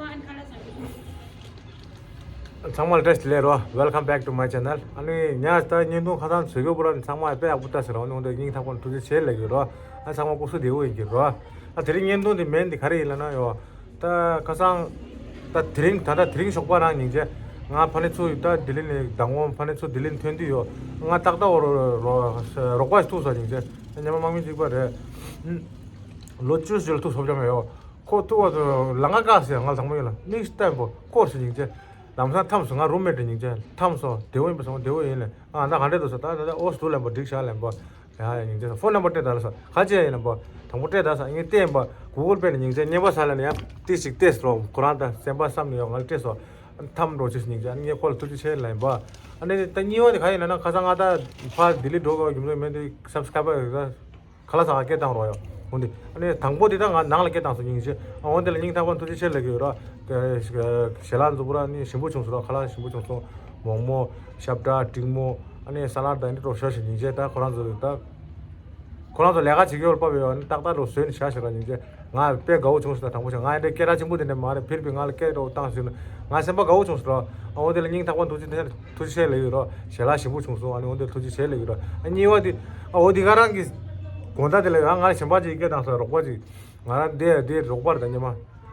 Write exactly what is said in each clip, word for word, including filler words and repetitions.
ཚང་མ་ལ་བཀྲ་ཤིས་བདེ་ལེགས་རོ། Welcome back to my channel. ཨ་ནི་ཉ་ད་བརྙན་ཐུང་ཁ་སང་བཟོས་ཡོད་པ་ར། ཚང་མ་དཔེ་ཡག་པོ་ལྟ་ཟེར་རོ། ཨ་ནི་འོ་འདི་སྙིང་ཐག་པ་ནས་ཐུགས་རྗེ་ཆེ་ལབ་ཀྱི་རོ། ཨ་ཚང་མ་སྐུ་གཟུགས་བདེ་པོ་ཡིན་གྱི་རོ། ཨ་དེ་རིང་བརྙན་ཐུང་འདི་མིང་འདི་ག་རེ་ཡིན་ལབ་ན་ཡོ། ད་ཁ་སང་ད་དེ་རིང་ད་ལྟ་དེ་རིང་ཞོགས་པ་རང་སྙིང་རྗེ། ང་ཕ་ནས་ཚུར་ད་ལྡི་ལི་ནས་ཟླ་ངོ་ཕ་ནས་ཚུར་ལྡི་ལི་ནས་ཐོན་དུས་ཡོ། ང་ཏག་ཏག་འོ་རོ་རོ་རོགས་པ་ཞིག་ཐུག་སོང་སྙིང་རྗེ། ཉི་མ་དམག་མི་གཅིག་པ་རེད། ལོ་བཅུ་ཞིག་ལ་ཐུག་སོང་ཀྱང་མེད་ཡོ། ཁོ་ཐུག་པ་དུ་ལམ་ཁ་བཀག་ཟེར། ང་ལ་དང་པོ་ཡིན་ལ་མིག་ལྟ་བུ་སྐོར་ཟེར་སྙིང་རྗེ། ལམ་སང་འཐམས་སོང་། ང་རུམ་མེད་རེད་སྙིང་རྗེ། འཐམས་སོང་། བདེ་པོ་ཡིན་པ་སོང་། བདེ་པོ་ཡིན་ལ། ཨ་ད་ག་འདྲས་འདུག་ཟེར། ད་ད་ད་ཨོ་སུ་ལབ་པ་འགྲིག་ཤག་ལབ་པ། ཡ་ཡ་སྙིང་རྗེ། ཕོན་ནམ་བར་སྤྲད་ད་ལ་ཟེར། ག་བྱས་ཡིན་ལབ་པ། དང་པོ་སྤྲད་ད་ཟེར། ངས་བལྟས་ཡིན་པ། གུ་གུལ་པེ་ནས་སྙིང་རྗེ། བརྙན་པར་ཟེར་ལ་ནས་ཡང་ཏི་ཞིག་བལྟས་སོང་། ཁོ་རང་ད་སེམས་པ་བསམ་ནས་ཡོ་ང་ལ་སྤྲད་སོང་། འཐམས་འགྲོ་ཅིག་སྙིང་རྗེ། ཨ་ནི་ངས་ཁོ་ལ་ཐུགས་རྗེ་ཆེ་ལབ་ཡིན་པ། ཨ་ནི་ད་གཉིས་པ་དེ་ག་ཡིན་ལབ་ན། ཁ་སང་ང་ད་ཕར་ལྡི་ལི་འགྲོ་དགོས་རྒྱུ་མཚན་མེད་དུས་སབ་སི་ཀ་རའི་བར་རེད་ད། ཁ་ལག་ཟ་ག་སྐད་བཏང་རོགས་ཡོ། འོ་འདི་ཨ་ནི་དང་པོ་འདི་ད་ང་ནང་ལ་སྐད་བཏང་སོང་སྙིང་རྗེ། ཨ་འོ་འདི་ལ་སྙིང་ཐག་པ་ཐུགས་རྗེ་ཆེ་ལབ་ཀྱི་ཡོད་ར། ཞལ་ལག་འཛུགས་པ་ར་ནི་ཞིམ་པོ་བྱུང་སོང་ར། ཁ་ལག་ཞིམ་པོ་བྱུང་སོང་། མོག་མོག་ཤབ་ཏྲ་ཏྲིང་མོ། ཨ་ནི་ས་ལར་ད་འདི་འགྲོ་ཤོག་ཞེས་སྙིང་རྗེ། ད་ཁོ་རང་ཚོ་ད་ཁོ་རང་ཚོ་ལས་ཀ་བྱེད་ཀྱི་ཡོད་པ་བས། ཨ་ནི་ཏག་ཏག་འགྲོ་བཟོས་ནས་བཞག་ཞེས་ར་སྙིང་རྗེ། ང་དཔེ་དགའ་བོ་བྱུང་སོང་། ད་དང་པོ་ཞིག་ང་ཡི་འདྲའི་སྐད་གྲགས་ཆེན་པོ་དེ་འདྲ་མ་རེད། ཕིར་བི་ང་ལ་སྐད་འགྲོ་བཏང་ཟེར་ན་ང་སེམས་པ་དགའ་བོ་བྱུང་སོང་ར། ཨ་འོ་དེ་ལ་སྙིང་ཐག་པ་ཐུགས་རྗེ་ཐུགས་རྗེ་ཆེ་ལབ་ཡོད་ར། ཞལ་ལག་ཞིམ་པོ་བྱུང་སོང་། ཨ་ནི་འོ་དེ་ཐུགས་རྗེ་ཆེ་ལབ་ཡོད་ར། ཨ་གཉིས་པ་དེ་ཨ་འོ་དེ་ག་རང་གི་དགོང་དག་དེ་ལ་ཡང་ང་གཞན་པ་ཅིག་སྐད་བཏང་སོང་། རོགས་པ་ཅིག་ང་རང་དེ་དེ་རོགས་པ་རེད་ད་ཉི་མ།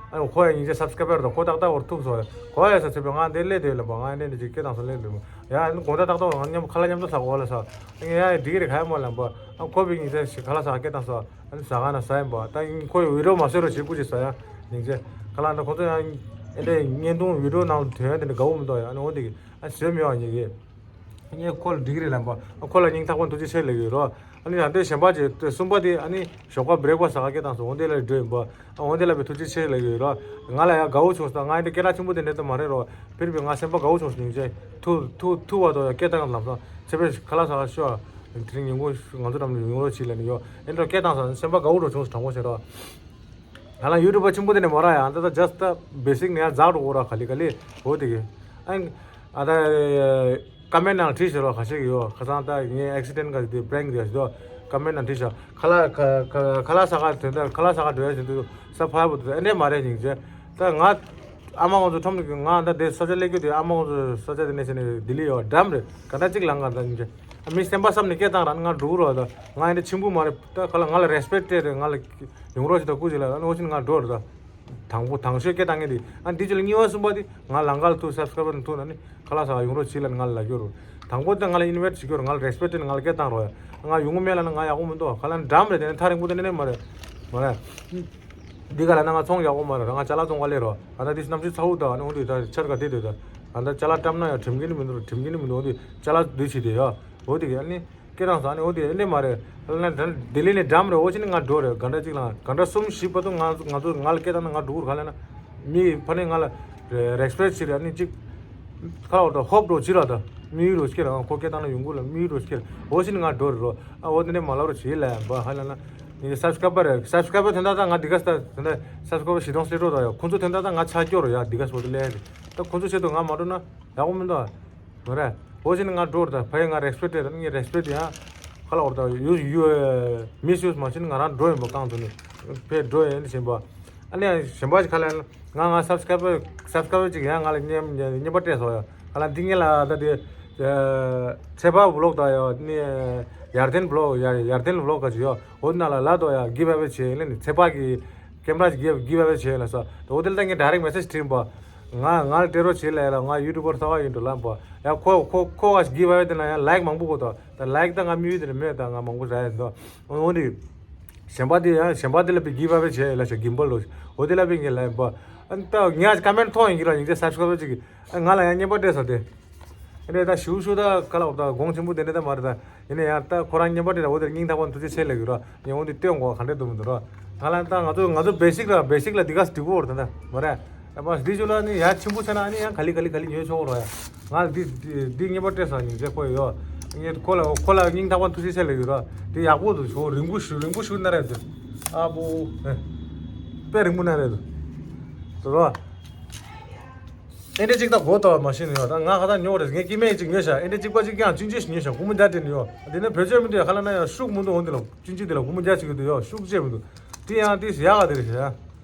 ཨ་ཁོ་ཡང་སྙིང་རྗེ་སབ་སི་ཀ་རའི་བར་རེད། ཁོ་ཏག་ཏག་འོར་ཐུག་སོང་། ཁོ་ཡ་ས་ཚེ་བའི་ང་དེ་སླེབས་དེ་ལབ་པ། ང་ཡ་འདྲེ་འདྲེ་ཅིག་སྐད་བཏང་སོང་། སླེབས་འདུག་ཡ། ཨ་ནི་དགོང་དག་ཏག་ཏག་ང་མཉམ་ཁ་ལག་མཉམ་དུ་ཟ་གོ་ལ་ས། ཨ་ཡ་འགྲིག་གི་རེད། ག་ཡ་མ་ལབ་པ། ཨ་ཁོ་བའི་སྙིང་རྗེ་ཞིག་ཁ་ལག་ཟ་སྐད་བཏང་སོང་། ཨ་ནི་ཟ་ག་ན་ཟ་ཡིན་པ། ད་ཁོ་ཡི་བི་ཌི་ཡོ་མ་བཟོས་རོགས་བྱེད། སྐུ་མཁྱེན་ཟེར་ཡ། སྙིང་རྗེ། ཁ་ལག་འདི་ཁོ་ཚོ་ཡང་ཨེ་འདྲས་བརྙན་ཐུང་བི་ཌི་ཡོ་ནང་ལ་ཐོན་ཡ་དེ་འདྲ་དགའ་བོ་མི་འདུག་ཡ། ཨ་ནི་འོ་དེ་གི་ཨ་བཟོས་མི་ཡོང་། ཉིད་ཀྱིས་ངས་ཁོ་ལ་འགྲིག་གི་རེད་ལབ་པ། ཨ་ཁོ་ལ་སྙིང་ཐག་པ་ཐུགས་རྗེ་ཆེ་ལབ་ཡོད་རོ། ཨ་ནི་ཡང་དེ་གཞན་པ་ཅིག་དེ་གསུམ་པ་དེ་ཨ་ནི་ཞོགས་པ་བྷི་རེག་ཕ་སི་ཟ་ག་སྐད་བཏང་སོང་། འོ་དེ་ལ་འགྲོ་ཡིན་པ། ཨ་འོ་དེ་ལ་བའི་ཐུགས་རྗེ་ཆེ་ལབ་ཡོད་རོ། ང་ལ་ཡང་དགའ་བོ་བྱུང་སོང་། ང་ཡི་འདྲ་སྐད་གྲགས་ཆེན་པོ་དེ་འདྲ་ད་མ་རེད་རོ། ཕིར་བི་ང་སེམས་པ་དགའ་བོ་བྱུང་སོང་། སྙིང་རྗེ། ཐུག་ཐུག་ཐུག་བར་དུ་ཡང་སྐད་བཏང་ལབ་སོང་། ཚེ་འཕེལ་ཁ་ལག་ཟ་ག་ཤོག་དེ་རིང་ཉིན་གུང་ང་ཚོ་འགྲམ་ལ་ཡོང་རོགས་བྱེད་ལབ་ནས་ཡོ། ཨེ་འདྲ་སྐད་བཏང་སོང་། སེམས་པ་དགའ་བོ་འགྲོ་བྱུང་སོང་། དྲང་པོ་བཤད་རོགས། ང་ལ་ཡུ་ཊུབ་པ་ཆེན་པོ་དེ་ནས་མོ་ར་ཡང་ད་ད་ཇ་སི་ཊི་བེ་སིག་ནས་ཡང་འཛག་འགྲོ་གོ་ར། ག་ལེ་ག་ལེ་འོ་དེ་གི། ཨ་ཨ་ད་ཀ་མེན་ནང་བྲིས་ཤོག་རོགས། ཁ་ཤས་ཀྱི་ཡོ། ཁ་སང་ད་ངའི་ཨེག་སི་ཌེན་ག་དེ་པེ་རེང་ག་དེ་ཡོ། ཀ་མེན་ནང་བྲིས་ཤོག་ཁ་ལག་ཁ་ཁ་ཁ་ལག་ཟ་ག་དོན་དག་ཁ་ལག་ཟ་ག་འགྲོ་ཡ་ཞིག་འདུག་ས་ཕ་བུ་དེ་ཨེ་འདྲས་མ་རེད་སྙིང་རྗེ། ད་ང་ཨ་མ་ཁོང་ཚོ་ཁྲོམ་ནས་ང་ད་དེ་ས་ཆ་སླེབས་རྒྱུ་དེ་ཨ་མ་ཁོང་ཚོ་ས་ཆ་དེ་ནས་ཕྱིན་ནས་ལྡི་ལི་ཡོ་འགྲམ་རེད། ག་འདྲ་གཅིག་ལངས་ག་ད་སྙིང་རྗེ། ཨ་མི་སེམས་པ་བསམ་ནས་སྐད་བཏང་ར། ང་འགྲོ་གི་རོགས། ད་ང་ཨེ་འདྲ་ཆེན་པོ་མ་རེད། ད་ཁ་ལག་ང་ལ་རེ་སི་པེག་སྤྲད་རེད། ང་ལ་ཡོང་རོགས་བྱེད་ད་སྐུ་མཁྱེན་ལབ། ཨ་ནི་འོ་ཕྱིན་ང་འགྲོ་རེད་ད། དང་པོ་དང་ཤོས་སྐད་བཏང་མཁན་དེ། ཨ་འདི་ཅི་ལ་གཉིས་པ་གསུམ་པ་དེ་ང་ལམ་ཁ་ལ་ཐུག་སབ་སི་ཀ་རའི་བར་ཐུག་ན་ནི་ཁ་ལག་ཟ་ག་ཡོང་རོགས་བྱེད་ལབ་ནི་ང་ལ་ལབ་ཀྱི་ཡོད་རེད། དང་པོ་དེ་ང་ལ་ཨིན་ཝའིཊ་བྱེད་ཀྱི་ཡོད་རེད། ང་ལ་རེ་སི་པེག་སྤྲད་ནས་ང་ལ་སྐད་བཏང་རོགས་ཡ། ང་ཡོང་གི་མེད་ལབ་ན་ང་ཡག་པོ་མི་འདུག་ཁ་ལག་འགྲམ་རེད། དེ་ནི་ཐག་རིང་པོ་དེ་ནི་ནི་མ་རེད། མ་རེད། འདི་ག་ལ་ན་ང་ཚོང་ཡག་པོ་མ་རེད། ང་ཅ་ལག་བཙོང་ག་སླེབས་རོགས། ཨ་ད་འདི་གནམ་གཤིས་ཚ་བོ་ད། ཨ་ནི་འོ་འདི་ད་ཆར་ག་དེ་དེ་ད། ཨ་ད་ཅ་ལག་བཀྲམ་ན་ཡང་གྲིམ་གྱི་ནི་མི་འདུག་གྲིམ་གྱི་ནི་མི་འདུག་འོ་འདི་ཅ་ལག་འདི་བྱེད་དེ་ཡ། འོ་དེ་ག་ཨ་ནི། སྐད་བཏང་ས་ནི་འོ་དེ་ཨེ་འདྲས་མ་རེད། ལ་ན་ལྡི་ལི་ནས་འགྲམ་རེད། འོ་ཅི་ནི་ང་འགྲོ་རེད། ག་འདྲ་གཅིག་ལ་ག་འདྲ་གསུམ་བཞི་བར་དུ་ང་ང་ཚོ་ང་ལ་སྐད་བཏང་ན་ང་འགྲོ་གི་རེད། ག་ལ་ན་མི་ཕ་ནི་ང་ལ་རེ་སི་པེག་བྱེད་རེད། ཨ་ནི་གཅིག་ཁ་ལ་འོ་ད་ཧོབ་འགྲོ་བྱེད་ར། ད་མི་ཡུལ་རོ་སྐྱེ་ར། ཁོ་སྐད་བཏང་ན་ཡོང་གི་ལ་མི་ཡུལ་རོ་སྐྱེ་ར། འོ་ཅི་ནི་ང་འགྲོ་རེད་རོ། ཨ་འོ་དེ་ནས་མ་ལབ་རོ་བྱེད་ལ་ཡ་འབའ་ཧ་ལ་ན་ནི་སབ་སི་ཀ་རའི་བར་རེད། སབ་སི་ཀ་རའི་བར་དོན་དག་ད་ང་འདི་ག་ས་དོན་དག་སབ་སི་ཀ་རའི་བར་བཞི་སྟོང་སླེབས་འགྲོ་ད་ཡ། ཁོ་ཚོ་དོན་དག་ད་ང་ཆ་སྐྱོ་རོ་ཡ། འདི་ག་ས་བར་དུ་སླེབས་རེད། ད་ཁོ་ཚོ་ཆེད་དུ་ང་མ་འགྲོ་ན་ཡག་པོ་མི་འདུག་ཨ། མ་རེད། འོ་ཅི་ནི་ང་འགྲོ་ར། ད་ཕ་ཡི་ང་རེ་སི་པེག་སྤྲད་ར། ངས་རེ་སི་པེག་ཡང་ཁ་ལག་འོ་ད་ཡུ་ཡུ་མིས་ཡུས་མ་བྱེད་ནི་ང་རང་འགྲོ་ཡིན་པ། རྐང་ཚོ་ནི་ཕེ་འགྲོ་ཡིན་ཞེན་པ། ཨ་ནི་ཡང་གཞན་པ་ཞིག་ཁ་ལ་ང་ང་སབ་སི་ཀ་རའི་བར་སབ་སི་ཀ་རའི་བར་ཅིག་ཡང་ང་ལ་བརྙན་བརྙན་པར་སྤྲད་སོང་ཡ། ང་ལ་འདི་ངས་ལ་ད་དེ་ཚེ་དཔག་བི་ལོག་ད་ཡ། ནི་ཡར་ལྡན་བི་ལོག་ཡ། ཡར་ལྡན་བི་ལོག་ག་ཅིག་ཡོ། འོ་ན་ལ་ལ་དོ་ཡ་གིབ་ཨ་ཝེ་བྱེད་ཡིན་ལ་ནི་ཚེ་དཔག་གི་ཀེམ་ར་ཅིག་གིབ་ཨ་ཝེ་བྱེད་ཡིན་ལ་ས། འོ་དེ་ལ་ད་ངས་ཌའི་རེག་མེ་སེ་ཇི་བྲིས་པ། ང་ང་ལ་སྤྲད་རོགས་བྱེད་ལབ་ཡ་ལ། ང་ཡུ་ཊུབ་པར་གསར་པ་ཡིན་འགྲོ་ལབ་པ། ཡ་ཁོ་ཁོ་ཁོ་ག་གིབ་ཨ་ཝེ་དེ་ན་ཡང་ལའིཀ་མང་པོ་དགོས་ད། ད་ལའིཀ་ད་ང་མི་ཡུལ་དེ་ནས་མེད་ད། ང་མང་པོ་རག་ཡ་འདུག་འོ་འདི་གཞན་པ་དེ་ཡང་གཞན་པ་དེ་ལ་པའི་གིབ་ཨ་ཝེ་བྱེད་ལ་ཤ་གིམ་པལ་ལོ། འོ་དེ་ལ་པའི་ངས་ལབ་པ། ཨ་ནི་ད་ངས་ཀ་མེན་ཊི་མཐོང་ཡིན་གྱི་ར། ཡིན་ཚེ་སབ་སི་ཀ་རའི་བར་ཅིག་ང་ལ་ཡང་བརྙན་པར་སྤྲད་ས་དེ། ཨ་ནི་ད་ཞུ་ཞུ་ད་ག་ལ་འོ་ད་གོང་ཆེན་པོ་དེ་འདྲ་ད་མ་རེད་ད། ཡིན་ན་ཡང་ད་ཁོ་རང་བརྙན་པར་སྤྲད་ད། འོ་དེར་སྙིང་ཐག་པ་ནས་ཐུགས་རྗེ་ཆེ་ལབ་ཀྱི་ར། ངས་འོ་འདི་སྟོན་དགོས་ག་འདྲས་འདུག་མི་འདུག་ར། ང་ལ་ད་ང་ཚོ་ང་ཚོ་བེ་སིག་ར། བེ་སིག་ལ་འདི་ག་འགྲིག་གོ་ར་ད་ད་མ་རེད། ཨ་མ་འདི་ཚོ་ལ་ནི་ཡ་ཆེན་པོ་ཆགས་ན་ཨ་ནི་ཡང་ག་ལེ་ག་ལེ་ག་ལེ་ཉོས་ཆོག་ར་ཡ། ང་འདི་འདི་འདི་བརྙན་པར་སྤྲད་ས་ཡིན་ཚེ་ཁོ་ཡོད། ངས་ཁོ་ལ་ཁོ་ལ་སྙིང་ཐག་པ་ཐུགས་རྗེ་ཆེ་ལབ་ཡོད་ར། འདི་ཡག་པོ་འདུག་ཞོ་རིང་པོ་ཞུ་རིང་པོ་ཞུ་ན་རེད་འདུག་ཨ་བོ། ཨེ། དཔེ་རིང་པོ་ན་རེད་འདུག་འདུག་ར། ཨེ་འདྲས་ཅིག་ད་གོ་ད་མ་ཤེས་ནི་ཡོད། ད་ང་ཁ་ད་ཉོ་རེད། ངས་སྐྱེ་དམན་ཅིག་ཉོས་ཤག་ཨེ་འདྲས་གཅིག་པ་གཅིག་ཀྱང་ཅིན་ཅིས་ཉོས་ཤག་སྒོར་མོ་བརྒྱ་སྤྲད་ནི་ཡོད། འདི་ནི་བེད་སྤྱོད་མི་འདུག་ཡ། ཁ་ལ་ན་ཡང་ཤུགས་མི་འདུག་འོང་འདི་ལ་ཅིན་ཅིས་འདི་ལ་སྒོར་མོ་བརྒྱ་ཅིག་གི་འདུག་ཡོད། ཤུགས་ཅིག་མི་འདུག་དེ་ཡང་དེ་ཡག་ག་དེ་རེད་ཤག་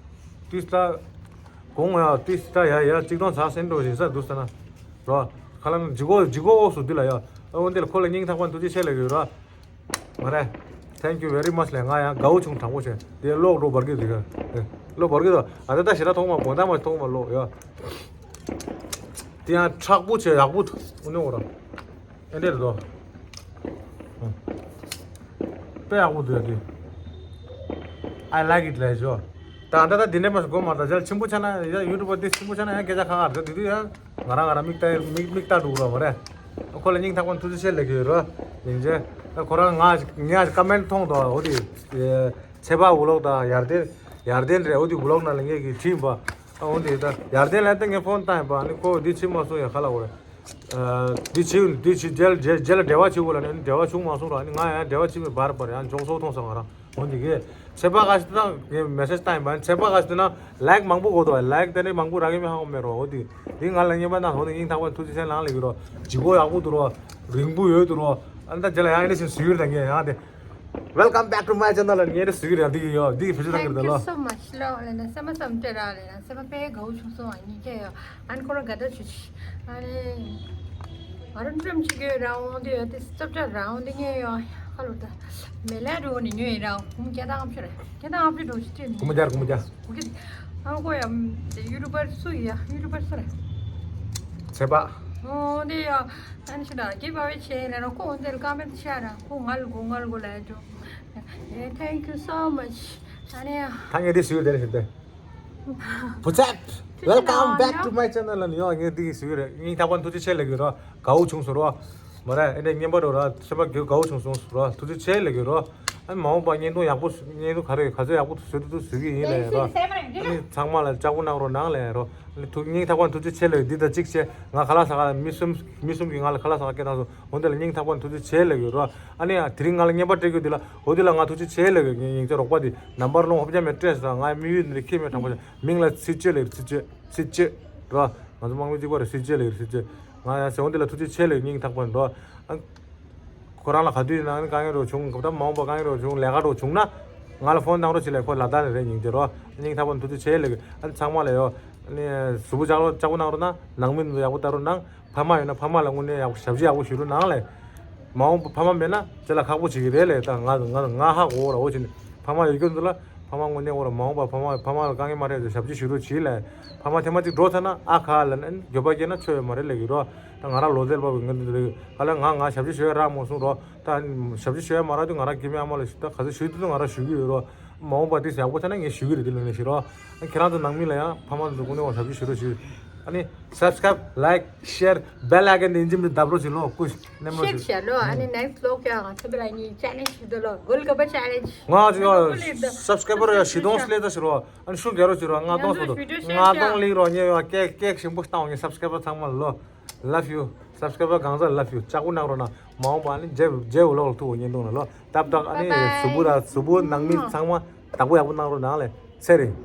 དེ་ད། གོང་ཡ་ཏིས་ཏྲ་ཡ་ཡ་གཅིག་སྟོང་ཚ་སེན་འགྲོ་བཞིན་ས་འདུག་ས་ན། རོ། ཁ་ལ་ན་ཇི་གོ་ཇི་གོ་འོག་སུ་འདི་ལ་ཡ། ཨ་འོན་ཏེ་ལ་ཁོ་ལ་སྙིང་ཐག་པ་ཐུགས་རྗེ་ཆེ་ལ་ཡོད་རོ། མ་རེད། Thank you very much ལས་ང་ཡང་དགའ་བོ་བྱུང་དྲང་པོ་བྱས། དེ་ལོག་འགྲོ་བར་གི་འདུག་ག་ལོག་བར་གི་འདུག་ཨ་ད་ད་ཞེ་དྲག་མཐོང་མ་དགོང་དག་མ་མཐོང་མ་ལོག་ཡ། དེ་ཡང་མཁྲེགས་པོ་བྱས་ཡག་པོ་འདུག་འུ་ནོ་ར། ཨེ་འདྲས་རེད་དོ། དཔེ་ཡག་པོ་འདུག་ཡ་དེ། I like it ལས་ཞོ། ད་ད་ད་དེ་འདྲས་མ་སོང་གོ་མ་ད་ཞལ་ཆེན་པོ་ཆགས་ན་ཡ་ཡུ་ཊུབ་པ་དེ་ཆེན་པོ་ཆགས་ན་ཡང་སྐད་ཆ་ཁ་ཁ་རེད་དེ་དུས་ཡང་ང་རང་ང་རང་མིག་ལྟ་མིག་མིག་ལྟ་འགྲོ་གི་རོགས་མ་རེད། ཁོ་ལ་སྙིང་ཐག་པ་ཐུགས་རྗེ་ཆེ་ལབ་ཀྱི་ཡོད་རོ། ཡིན་ཅེ། ད་ཁོ་རང་ང་ངས་ཀ་མེན་མཐོང་དོ་འོ་དེ། ཚེ་དཔག་ཝི་ལོག་དང་ཡར་ལྡན། ཡར་ལྡན་རེད་འོ་དེ་ཝི་ལོག་ནང་ལ་ངས་ཀྱི་བྲིས་པ། ཨ་འོ་དེ་ད་ཡར་ལྡན་ལ་ད་ངས་ཕོན་བཏང་ཡིན་པ་ཨ་ནི་ཁོ་འདི་བྱེད་མ་སོང་ཡ་ག་ལ་འོ་རེད། འདི་བྱེད་འདི་བྱེད་རྗེས་རྗེས་ལ་འབྲེལ་བ་བྱེད་དགོས་ལ་ནི་འབྲེལ་བ་བྱུང་མ་སོང་ར་ཨ་ནི་ང་ཡང་འབྲེལ་བ་བྱེད་མི་བར་བར་ཡང་འཇོག་སོགས་མཐོང་སོང་ང་རང་འོ་དེ་གས། ཚེ་དཔག་ག་ཞིག་ད་ངས་མེ་སེ་ཇི་བཏང་ཡིན་པ་ཨ་ནི་ཚེ་དཔག་ག་ཞིག་ད་ན་ལའིག་མང་པོ་དགོས་འདུག་ལའིག་དེ་ནས་མང་པོ་རག་གི་མེད་ཧ་གོ་མེད་རོ་འོ་དེ། འདི་ང་ལ་ཉེས་པ་ན་འོ་དེ་སྙིང་ཐག་པ་ཐུགས་རྗེ་ཆེ་ལང་ལེགས་ཡོད་རོ། ལྗིད་ཁོག་ཡག་པོ་འདུག་རོ། རིང་པོ་ཡོད་འདུག་རོ། ཨ་ནི་ད་རྗེས་ལ་ཡང་ཨེ་འདྲས་ཞིག་ཟུག་ཡོད་ད་ངས་ཡང་དེ། Welcome back to my channel ལ་ངས་རེ་ཟུག་རེད་འདི་ཡོད་འདི་བེད་སྤྱོད་བཏང་གི་རེད་ལོ། Thank you so much ལོ་ལེ་ན་སེམས་པ་བསམ་སྤྲད་ར་ལེ་ན་སེམས་པ་དཔེ་དགའ་བོ་བྱུང་སོང་ཨ་ཉིད་ཀྱི་ཡོད་ཨན་ཁོ་ར་དགའ་དགའ་བྱུང་ཨ་ནི་ང་རང་འགྲམ་ཅིག་ཡོད་ར་འོང་དེ་ཡོད་དེ་སྐྱབས་བཅར་ར་འོང་དེ་ངས་ཡོད་ཁ་ལོ་ད་མེ་ལས་འགྲོ་ནི་ཉོས་ཡིན་ར་འོང་སྐྱ་དང་ཨ་ཕྱི་ར་སྐྱ་དང་ཨ་ཕྱི་འགྲོ་ཞིག་སྤྲད་ནི་གུམ་རྒྱར་གུམ་རྒྱ། གུ་གི་ཨ་ཁོ་ཡ་དེ་ཡུ་ཊུབ་པར་སུ་ཡ་ཡུ་ཊུབ་པར་སུ་ར། ཚེ་དཔག་འོང་དེ་ཡོད། ཨ་ནི་ཤི་ད་རྒྱས་པ་བའི་ཆེད་ལས་ན་ཁོ་འོན་ཏེ་ཀ་མེན་ཤ་ར་ཁོ་ང་ལ་གོ་ང་ལ་གོ་ལ་ཡ་ཅོ། Thank you so much. ཨ་ནི་ད་ངས་འདི་ཞུ་རྒྱུ་དེ་རེད་ཞུ་དེ། བུ་ཚབ། Welcome back to my channel ལ་ཡོང་ངས་འདི་ཞུ་རེད་སྙིང་ཐག་པ་ཐུགས་རྗེ་ཆེ་ལབ་ཀྱི་རོ། དགའ་བོ་བྱུང་སོང་རོ། མ་རེད་ཨེ་འདྲས་བརྙན་པར་རོ་ར་སེམས་པ་དགའ་བོ་བྱུང་སོང་རོ་ཐུགས་རྗེ་ཆེ་ལབ་ཀྱི་རོ། ཨ་ནི་མ་འོངས་པ་བརྙན་ཐུང་ཡག་པོ་བརྙན་ཐུང་ག་རེ་ག་ཚོད་ཡག་པོ་བཟོ་ཐུབ་ཐུབ་བཟོ་གི་ཡིན་ལབ་རོ། ཨ་ནི་ཚང་མ་ལ་ལྕགས་པོ་གནང་རོགས་གནང་ལབ་རོ། ཨ་ནི་ཐུགས་སྙིང་ཐག་པ་ཐུགས་རྗེ་ཆེ་ལབ་འདི་དང་གཅིག་བྱས་ང་ཁ་ལག་ཟ་ག་མི་གསུམ་མི་གསུམ་གྱིས་ང་ལ་ཁ་ལག་ཟ་ག་སྐད་བཏང་སོང་། འོ་འདི་ལ་སྙིང་ཐག་པ་ཐུགས་རྗེ་ཆེ་ལབ་ཡོད་རོ། ཨ་ནི་དེ་རིང་ང་ལ་བརྙན་པར་སྤྲད་རྒྱུ་འདི་ལ་འོ་འདི་ལ་ང་ཐུགས་རྗེ་ཆེ་ལབ་ཡོད། ཡིན་ཚེ་རོགས་པ་འདི་ནམ་བར་ལོང་ཧོབ་རྒྱ་མེད་སྤྲད་སོང་། ང་དམིགས་ཡུལ་འདི་ཁྱེད་མེད་དྲང་པོ་བྱ་མིང་ལ་ཚིག་བཅད་ལབ་ཡོད་ཚིག་བཅད་ཚིག་བཅད་རོ། ང་ཚོ་དམག་མི་གཅིག་པ་རེད་ཚིག་བཅད་ལབ་ཡོད་ཚིག་བཅད། ང་ཡང་ཟེར་འོ་འདི་ལ་ཐུགས་རྗེ་ཆེ་ལབ་ཡོད་སྙིང་ཐག་པ་འདི་རོ། ཨ། ཁོ་རང་ལ་ག་དུས་ཡིན་ན་དཀའ་ངལ་རོ་བྱུང་ག་ད་མ་འོངས་པ་དཀའ་ངལ་རོ་བྱུང་ལས་ཀ་རོ་བྱུང་ན་ང་ལ་ཕོན་བཏང་རོགས་བྱེད་ལབ་ཁོ་ལ་དྭགས་ནས་རེད་སྙིང་རྗེ་རོ། སྙིང་ཐག་པ་ཐུགས་རྗེ་ཆེ་ལབ་ཡོད། ཨ་ཚང་མ་ལ་ཡོད། ཨ་ནི་གཟུགས་པོ་ལྕགས་ལོ་ལྕགས་པོ་གནང་རོགས་གནང་། ནང་མི་ཡག་པོ་ལྟ་རོགས་གནང་། ཕ་མ་ཡོད་ན་ཕ་མ་ལ་དངོས་གནས་ཡག་པོ་ཞབས་ཕྱི་ཡག་པོ་ཞུ་རོགས་གནང་ལས། མ་འོངས་པ་ཕ་མ་མེད་ན་ཅི་ལ་ཁག་པོ་བྱེད་ཀྱི་རེད་ལས་ད་ང་ང་ང་ཧ་གོ་ར་འོ་བྱེད་ནས་ཕ་མ་ཡོད་རྒྱུ་འདི་ལ་ཕ་མ་དངོས་གནས་འོ་ར་མ་འོངས་པ་ཕ་མ་ཕ་མ་ལ་དཀའ་ངལ་མ་རེད་ཞབས་ཕྱི་ཞུ་རོགས་བྱེད་ལས། ཕ་མ་ཐེངས་མ་གཅིག་འགྲོ་ཚར་ན་ཨ་ཁ་ལ་ནི་འགྱོད་པ་སྐྱེས་ན་ཆོ་ཡོད་མ་རེད་ལས་ཀྱི་རོ། ད་ང་རང་ལོ་ཙཱ་བ་གི་ངོས་འདི་རེད་ག་ལ་ང་ང་ཞབས་ཕྱི་ཞུ་ཡ་རག་མ་སོང་རོ། ད་ཞབས་ཕྱི་ཞུ་ཡ་མ་རག་དུས་ང་རང་སྐྱེ་དམན་ཨ་མ་ལ་ཞུ་ད་ག་ཚོད་ཞུ་དུས་ང་རང་ཞུ་གི་ཡོད་རོ། མ་འོངས་པ་དེ་ཡག་པོ་ཆགས་ན་ངས་ཞུ་གི་རེད་དེ་ལོ་ནས་ཞུ་རོགས། ཁྱེད་རང་ཚོ་ནང་མི་ལ་ཡང་ཕ་མ་ཚོ་དངོས་གནས་བ་ཞབས་ཕྱི་ཞུ་རོགས་ཞུ། ཨ་ནི་subscribe like share bell icon དེ་འཇིམ་དུ་བརྡབ་རོགས་ཞུ་ལོ་ཀུ་ཤ་ནེམ་རོགས་ཤེར་ཞུ། བྱས་ལོ་ཨ་ནི་next vlog ཡང་ང་ཚོ་བི་ལ་ཉིན་challenge ཞུ་དོ་ལོ་གོལ་ག་པ་challenge ང་ཚོ་ཡང་subscriber ཡང་བཞི་སྟོང་སླེབས་ད་ཞུ་རོགས། ཨ་ནི་ཤུགས་རྒྱག་རོགས་ཞུ་རོགས་ལྔ་སྟོང་སོ་དོ་ལྔ་སྟོང་ལིག་རོགས་ཉེ་ཡོད་ཀེག་ཀེག་ཞིམ་པོ་བཏང་བ་ངས་subscriber ཚང་མ་ལོ། Love you. Subscriber གང་ཟག་love you. ལྕགས་པོ་གནང་རོགས་གནང་། མ་འོངས་པ་ནི་རྗེ་རྗེ་འོ་ལོག་ལ་ཐུག་འོ་བརྙན་ཐུང་ལ་ལོ། ཏབ་ཏག་ཨ་ནི་གཟུགས་པོ་དང་གཟུགས་པོ་ནང་མི་ཚང་མ་བདག་པོ་ཡག་པོ་གནང་རོགས་གནང་ལས་ཚེ་རིང་།